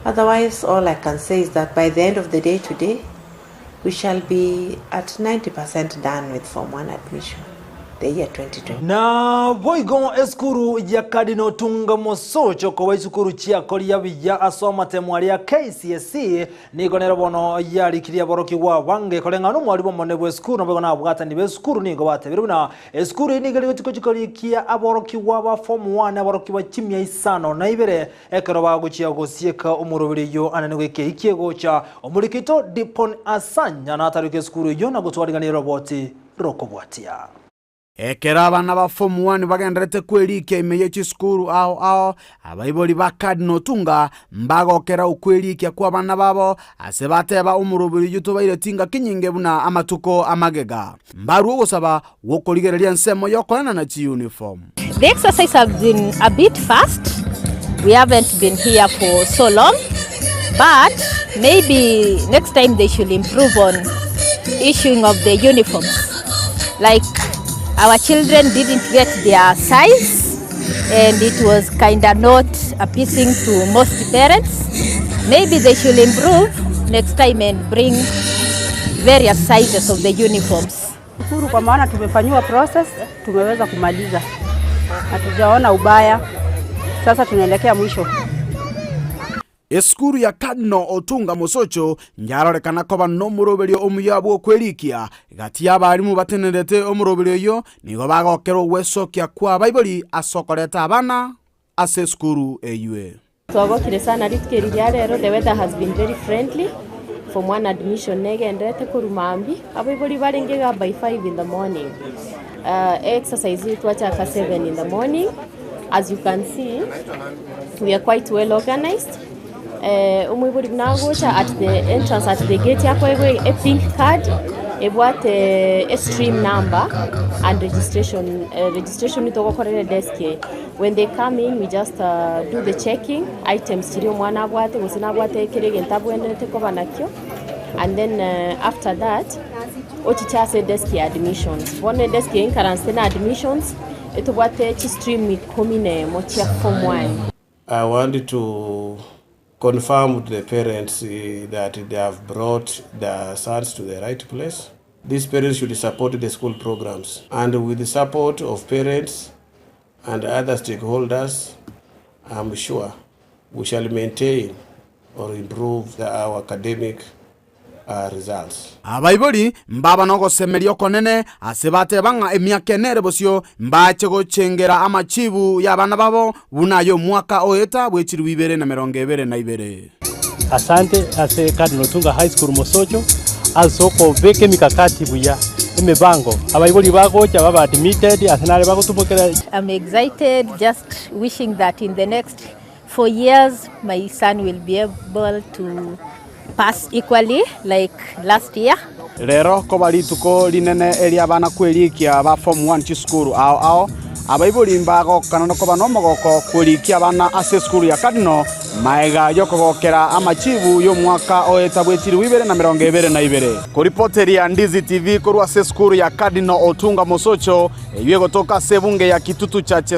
Otherwise, all I can say is that by the end of the day today, we shall be at 90% done with Form 1 admission, the year 2020. Naboigo esukuru ya Cardinal Otunga Mosocho koba isukuru chiakoria buya ase amatemo aria KCSE nigo nero bono yarikirie aborokigwa abange koreng'ana nomwarimu omonene bw'esukuru naboigo nabwatani b'esukuru nigo batebire buna esukuru eye nigo ere gochia korikia aborokigwa ba form one aborokigwa chimia isano na ibere Ekero bagochia gosieka omoroberi oyio anene goika eiki egocha, omoriki oito Dipon Asanya nataroke esukuru eyio na gotwarigania eroboti rokobwatia. Ekero abana ba form one bagenderete kwerikia ime ye chisukuru ao ao, abaibori ba Cardinal Otunga mbagokera okwerikia kw'abana babo ase bateba omoroberi oyio tobaireti ngaki nyinge buna amatuko amagega. Mbarue ogosaba gw'okorigereria ensemo y'okoenana chiyunifomu. The exercise has been a bit fast. We haven't been here for so long, but maybe next time they should improve on issuing of the uniforms. Like our children didn't get their size and it was kind of not appeasing to most parents. Maybe they should improve next time and bring various sizes of the uniforms. Shukuru kwa maana tumefanyiwa process, tumeweza kumaliza, hatujaona ubaya. Sasa tunaelekea mwisho. Esukuru ya Cardinal Otunga Mosocho nyarorekana koba nomoroberio omuya bw'okwerikia gati y'abarimu batenerete omoroberio oyio nigo bagokera ogwesokia kw'abaibori ase okoreta abana ase esukuru eywe. Twagokire sana rituko eri ria rero, the weather has been very friendly, form one admission negenderete korwa mambia, abaibori barenge iga by 5 in the morning, exercise twachaka 7 in the morning, as you can see we are quite well organized, omoibori buna agocha at the entrance at the gate akoegwa e pink card ebwate e stream number and registration, registration togokorera edesk eye. When they come in we just do the checking, items chiria omwana abwate gose nabwate kera egento abwenerete koba nakio, and then after that ochiche ase edesk ya admissions. Bono edesk eye enkaransete na admissions, etobwate chistream ikomi na emo chia form one. I want to confirm to the parents that they have brought their sons to the right place. These parents should support the school programs and with the support of parents and other stakeholders, I'm sure we shall maintain or improve the, our academic uh, results. Abaibori mbaba nogosemeria okonene ase bateba ng'a emiaka ene ere bosio mbache gochengera amachibu y'abana babo buna ay'omwaka oeta bwe chilifu ibere na merongo ebere na ibere. Asante ase Cardinal Otunga High School Mosocho ase okobeka emikakati buya, emebango, abaibori bagocha babe admitted ase nare bagotumokera. I'm excited just wishing that in the next 4 years my son will be able to pass equally like last year. Rero koba rituko rinene eri'abana kwerikia ba form one chisukuru ao ao, abaibori mbagokana nokoba nomogoko kwerikia abana ase esukuru ya Cardinal maega yokogokera amachibu y'omwaka oeta bw'echiribu ibere na merongo ebere na ibere. Koripoteria Ndizi TV korwa ase esukuru ya Cardinal Otunga Mosocho, eyio egotoka ase ebunge ya Kitutu Church.